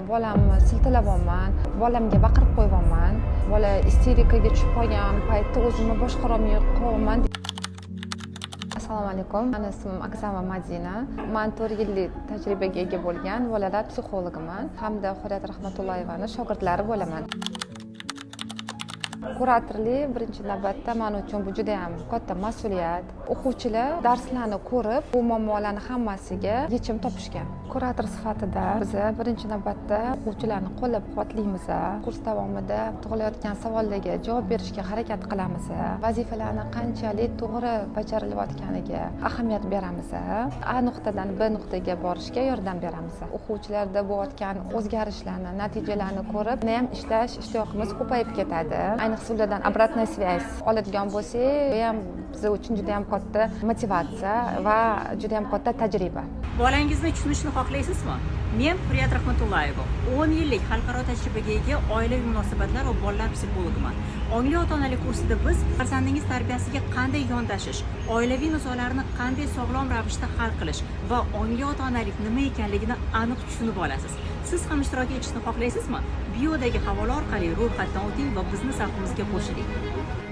Bolamni siltalayapman, bolamga baqirib qo'yyapman. Bola isterikaga tushib qolgan paytda o'zimni boshqarolmay qolyapman. Assalomu alaykum, mani ismim Aksama Madina. Man 4 yillik tajribaga ega bo'lgan bolalar psixologiman hamda Hurriyat Rahmatullayevani shogirdlari bo'laman. Kuratorlik birinchi navbatda man uchun bu juda yam katta mas'uliyat. O'quvchilar darslarni ko'rib, bu muammolarni hammasiga yechim topishgan. Kurator sifatida biza birinchi navbatda o'quvchilarni qo'llab quvvatlaymiz, kurs davomida tug'ilayotgan savollarga javob berishga harakat qilamiz, vazifalarni qanchalik to'g'ri bajarilayotganiga ahamiyat beramiz, A nuqtadan B nuqtaga borishga yordam beramiz. O'quvchilarda bo'layotgan o'zgarishlarni, natijalarni ko'rib, ham ishlash ishtiyoqimiz ko'payib ketadi. Ayniqsa ulardan обратная связь oladigan bo'lsak, bu ham biz uchun juda yam katta motivatsiya va juda yam katta tajriba. Bolangizni tushunishni xohlaysizmi? Men Hurriyat Rahmatullayeva, 10 yillik xalqaro tajribaga ega oilaviy munosabatlar va bolalar psixologiman. Ongli ota onalik kursida biz farzandingiz tarbiyasiga qanday yondashish, oilaviy nizolarni qanday sog'lom ravishda hal qilish va ongli ota onalik nima ekanligini aniq tushunib olasiz. Siz ham ishtirok etishni xohlaysizmi? Biodagi havola orqali ro'yxatdan o'ting va bizni safimizga qo'shiling.